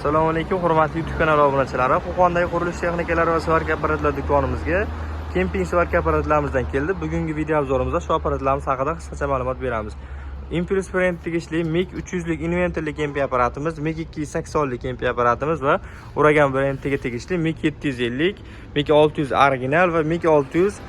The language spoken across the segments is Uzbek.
Assalomu alaykum, hurmatli YouTube kanali obunachilari. Qo'qondagi qurilish texnikalari va svarka apparatlar do'konimizga kemping svarka apparatlarimizdan keldi. Bugungi video обзор imizda shu apparatlarimiz haqida qisqacha ma'lumot beramiz. Impulse brend tegishli MIG 300 lik invertorli kemping apparatimiz, MIG 280 lik kemping apparatimiz va Uragan brendiga tegishli MIG 750, MIG 600 original va MIG 600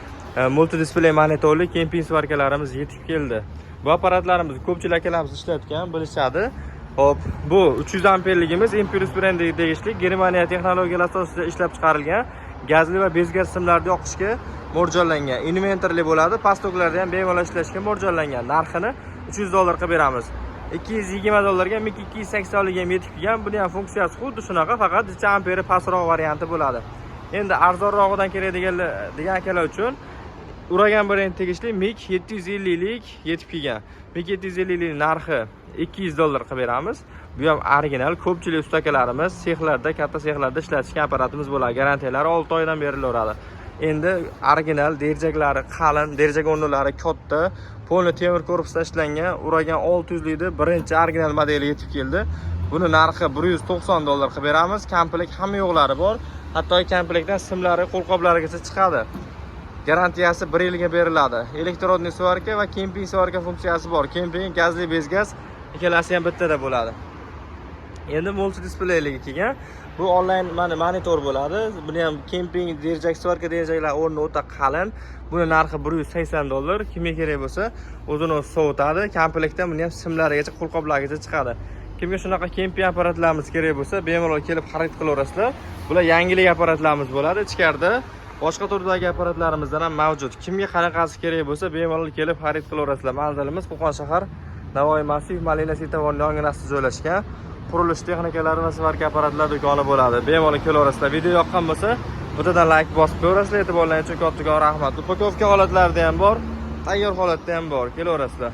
multidisplay monitorli kemping svarkalarimiz yetib keldi. Bu apparatlarimizni ko'pchilik akalarimiz ishlatgan, bilishadi. Xo'p, bu 300 amperligimiz Impulse brendiga tegishli, Germaniya texnologiyalari asosida ishlab chiqarilgan, gazli va bezgaz simlarni yoqishga mo'ljallangan. Invertorli bo'ladi, past toklarda ham bemalol ishlashga mo'ljallangan. Narxini 300 dollar qilib beramiz. 220 dollarga MiG 280 lik ham yetib kelgan. Buni ham funksiyasi xuddi shunaqa, faqat necha amperi pastroq varianti bo'ladi. Endi arzonrog'idan kerak degan akalar uchun Uragan brend tegishli MiG 750 lik yetib kelgan. MiG 750 lik narxi 200 dollar qilib beramiz. Bu ham original. Ko'pchilik usta akalarimiz sexlarda, katta sexlarda ishlatishgan apparatimiz bo'ladi. Garantiyalari 6 oydan berilaveradi. Endi original, derjaklari qalin, derjak o'rnlari katta, полный temir korpusda ishlangan Uragan 600 likni birinchi original modeli yetib keldi. Buni narxi 190 dollar qilib beramiz. Komplekt hamma yo'qlari bor. Hatto komplektdan simlari, qo'lqoplarigacha chiqadi. Garantiyasi 1 yilga beriladi. Электронный svarka va kemping svarka funksiyasi bor. Kemping, gazli, bezgaz ikkalasi ham bittada bo'ladi. Endi multidisplayligi kelgan. Bu onlayn mana monitor bo'ladi. Buni ham kemping derjak, svarka derjaklar o'rni o'ta qalin. Buni narxi 180 dollar. Kimga kerak bo'lsa, o'zini o'zi sovutadi. Komplektdan buni ham simlarigacha, qo'lqoplarigacha chiqadi. Kimga shunaqa kemping apparatlarimiz kerak bo'lsa, bemalol kelib xarid qilaverasizlar. Bular yangilik apparatlarimiz bo'ladi. Ichkarida boshqa turdagi apparatlarimizdan ham mavjud. Kimga qanaqasi kerak bo'lsa, bemalol kelib xarid qilaverasizlar. Manzilimiz Qo'qon shahar, Navoiy massiv, Malina svetoforning yonginasida joylashgan qurilish texnikalari va svarka apparatlar do'koni bo'ladi. Bemalol kelaverasizlar. Video yoqqan bo'lsa, bittadan layk bosib qo'yaverasizlar. E'tiborlaringiz uchun kattakon rahmat. Упаковка holatlarida ham bor, tayyor holatda ham bor. Kelaverasizlar.